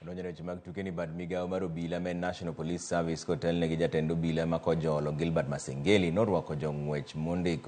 Donjo e weche mag tuke ni bad migawo mar obila ma en National Police Service kotelne gi jatend obila ma Kojolo Gilbert Masengeli norwako jong'wech mondik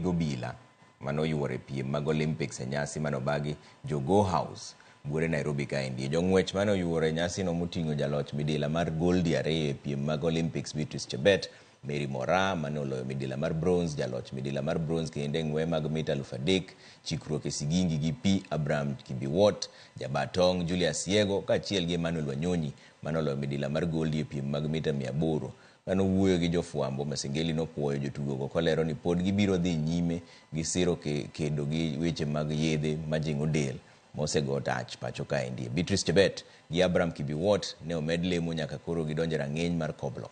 gi obila manoyuoro e piem mag Olympics e nyasi manobagi Jogoo House buore Nairobi kaendi. Jong'wech mane oyuoro e nyasino moting'o jaloch midila mar goldi ariyo e piem mag Olympics Beatrice Chebet, Mary Moraa mane oloyo midila mar bronze, jaloch midila mar bronze kendo e ng'we mag mita 3000, chikruok e sigingi gi pi Abraham Kibiwot, jabatong' Julius Yego kaachiel gi Emmanuel Wanyonyi mane oloyo midila mar goldi e piem mag mita 800. Kane owuoyo gi jofwambo, Masengeli nopuoyo jotugogo kolero ni pod gibiro dhi nyime gi siro kedo gi weche mag yedhe majing'o del mosego tach pacho kaendi. Beatrice Chebet gi Abraham Kibiwot ne omed lemo nyaka koro gidonjo e rang'iny mar koblo.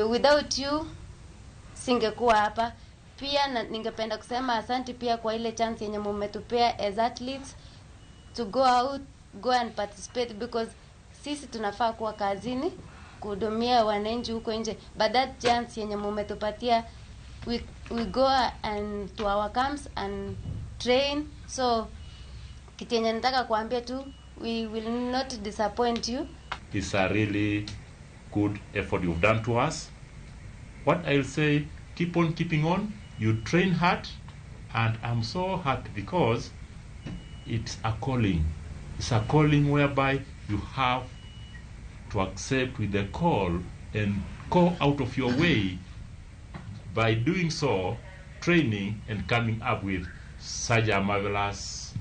Without you singekuwa hapa. Pia na, ningependa kusema asante pia kwa ile chance yenye mumetupea as athletes to go out, go and participate, because sisi tunafaa kuwa kazini kuhudumia wananchi huko nje, but that chance yenye mumetupatia, we go and to our camps and train. So kitu yenye nataka kuambia tu, we will not disappoint you. It's a really good effort you've done to us. What I'll say, keep on keeping on. You train hard, and I'm so happy because it's a calling. It's a calling whereby you have to accept with the call and go out of your way. By doing so, training and coming up with such a marvelous,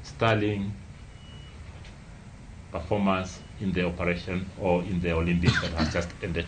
sterling performance in the operation or in the Olympics that has just ended.